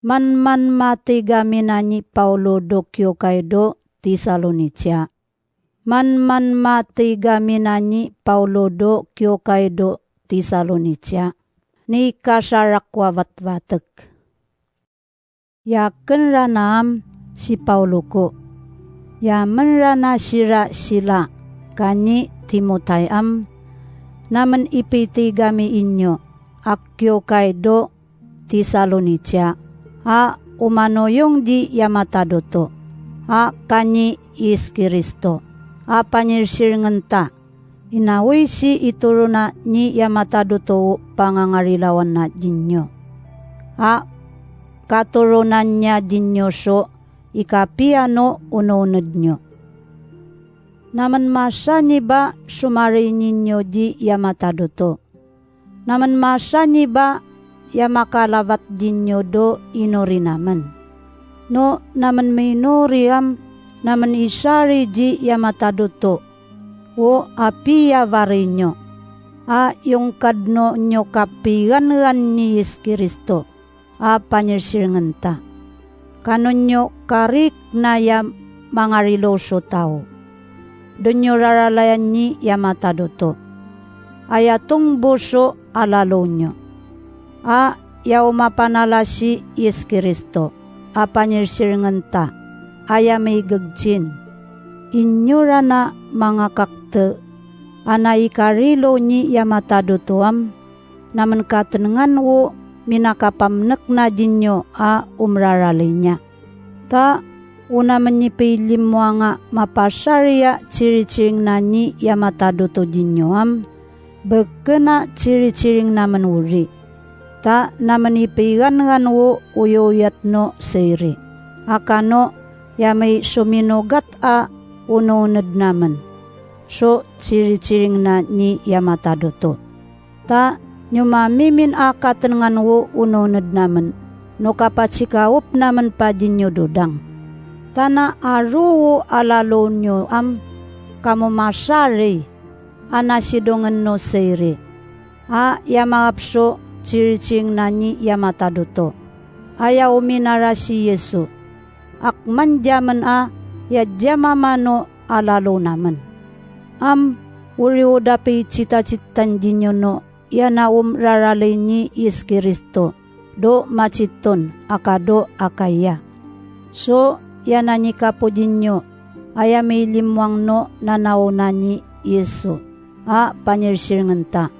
Man-man matigaminanyi Paulo do Kyokaido Thessalonicia. Man-man matigaminanyi Paulo do Kyokaido Thessalonicia. Ni kasarakwawatwatek. Ya kenranaam si Paulo ko. Ya menrana sira sila kani Timothy am. Naman ipitigami inyo akyo kaido Thessalonicia. A umanoyong di yamatadoto. A kani is Kristo. A panyirsirngenta. Inawi si ituruna ni yamatadoto pangangarilawan na dinyo. A katurunan niya dinyo so ikapiano ununod nyo. Naman masa ni ba sumari ninyo di yamatadoto? Naman masa ni ba yamakalavat dinyo do inori naman? No naman minoriam naman isari di yamatadoto o apiya varinyo. A yung kadno nyo kapigan ni Yesu Kristo a panyirsirngenta. Kanonyo karik na ya mangariloso tao. Dunyo raralayan ni yamatadoto. Ayatong buso alalo nyo. A yaw mapanala si Yesu Kristo a panyirsirngenta. Aya may gagchin. Inyura na mga kakte. Ana ikarilo ni yamatadotoam. Naman katenengan wo minakapamnek na dinyo a umrarali niya. Ta una menyipilim mo nga mapasaria ciri-ciring na ni yamatadoto dinyo am. Bekena ciri-ciring naman uri. Ta naman ipigan wo uyuyat no seiri. Akano yamay suminogat a ununod naman. So ciri-ciring na ni yamatadoto. Ta nyumamimin a katenengan wo ununod naman. No kapatsikawop naman pa dinyo dudang. Tana aruwo alalo nyo am kamumasari ana sidongan no seiri. A yamapso ciri-ciring na ni yamatadoto. Aya uminara si Yesu. Akman jaman a yajamamano alalo naman. Am uriwo dapi cita-citan dinyo no yana raralay ni Yesu Kristo do machiton akado akaya. So yana ni kapo dinyo aya may limwang no nanauna ni Yesu a panyirsirngenta.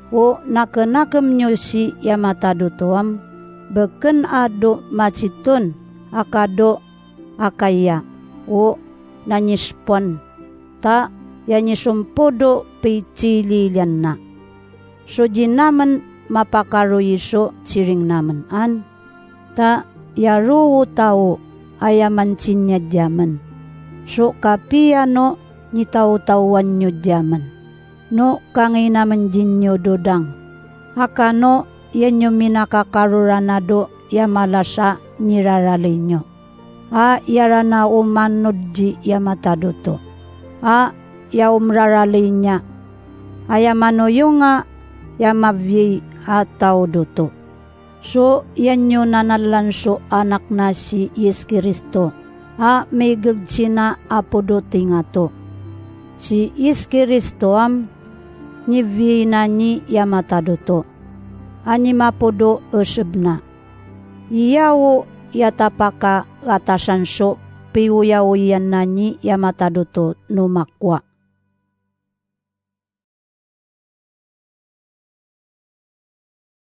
O nakenakem nyo si yamatadotoam beken ado machiton akado akaya o nanyispon ta yanyisumpodo pichililian na. So naman mapakaroyiso ciring naman an. Ta yaruwo tao ayaman chinya jaman. So kapiano ni tau-tauan nyo jaman. No kangay naman jinyo dodang. Hakano yan yung minakakaruranado yamalasa niraralay nyo. A yarana umanod di yamatadoto. A yaumraralay niya. Ayamano yung nga yamavyi a tao doto. So yan nyo nanalanso anak na si Yesu Kristo. A may gagsina apo do tingato. Si Yesu Kristo am ni vina ni yamatadoto. Ani mapodo esebna. Iyawo yatapaka atasanso piuyaw yan na ni yamatadoto no makwa.